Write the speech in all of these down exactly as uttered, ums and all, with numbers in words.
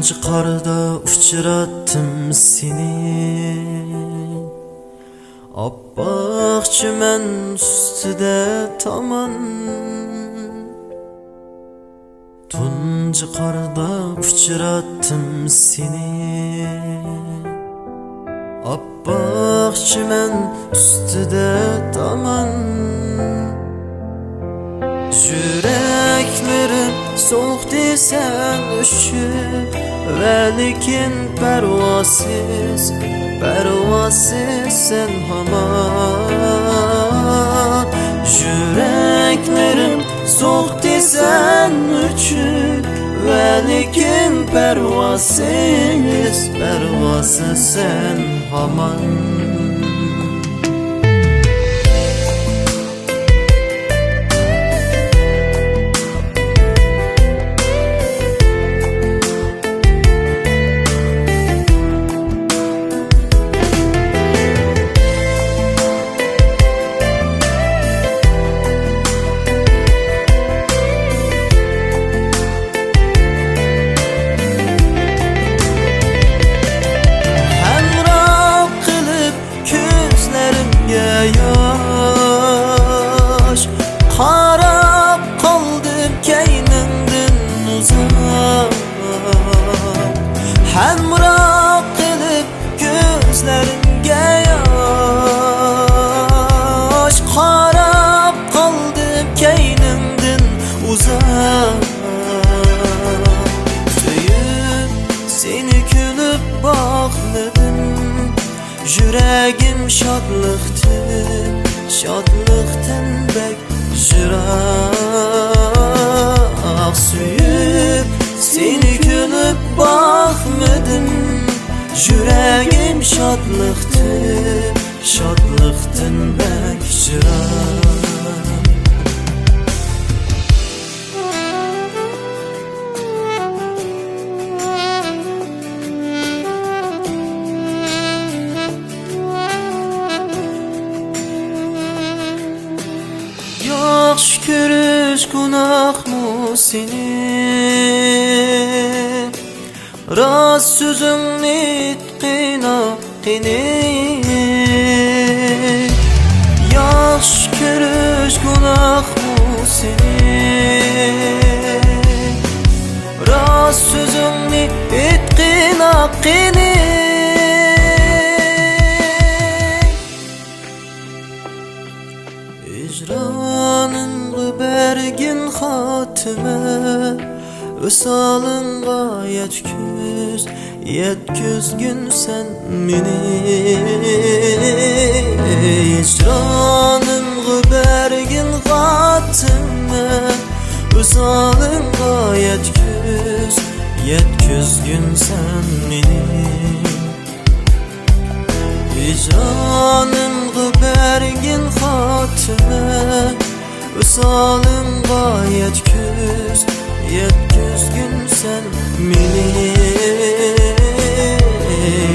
تۇنجى قاردا ئۇچراتتىم سېنى، ئاپئاق چىمەن ئۈستىدە تامان. تۇنجى قاردا ئۇچراتتىم سېنى، ئاپئاق چىمەن ئۈستىدە تامان. يۈرەكلىرىم سوقتى سەن ئۈچۈن، ۋە لېكىن پەرۋاسىز، پەرۋاسىز سەن ھامان. يۈرەكلىرىم سوقتى سەن ئۈچۈن، ۋە لېكىن پەرۋاسىز، پەرۋاسىز سەن ھامان. ھەمراھ قىلىپ كۆزلىرىمگە ياش، قاراپ قالدىم كەينىڭدىن ئۇزاق. ھەمراھ قىلىپ كۆزلىرىمگە ياش، قاراپ قالدىم كەينىڭدىن ئۇزاق. سۆيۈپ سېنى كۈلۈپ باقمىدىم، يۈرەگىم شادلىقتىن، شادلىقتىن بەك يىراق. سۆيۈپ سېنى كۈلۈپ باقمىدىم، يۈرەگىم شادلىقتىن، شادلىقتىن بەك يىراق. ياخشى كۆرۈش گۇناھمۇ سېنى؟ راست سۆزۈڭنى ئېيتقىنا قېنى. ياخشى كۆرۈش گۇناھمۇ سېنى؟ راست سۆزۈڭنى ئېيتقىنا قېنى. ھىجرانىمغا بەرگىن خاتىمە، ۋىسالىڭغا يەتكۈز، يەتكۈزگىن سەن مېنى. ھىجرانىمغا بەرگىن خاتىمە، ۋىسالىڭغا يەتكۈز، يەتكۈزگىن سەن مېنى. ھىجرانىمغا بەرگىن خاتىمە، ۋىسالىڭغا يەتكۈز، يەتكۈزگىن سەن مېنى.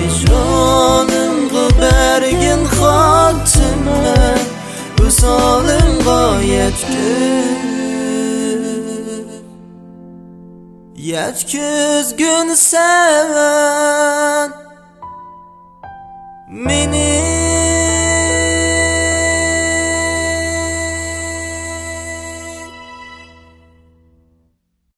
ھىجرانىمغا بەرگىن خاتىمە، ۋىسالىڭغا يەتكۈز، يەتكۈزگىن سەن مېنى.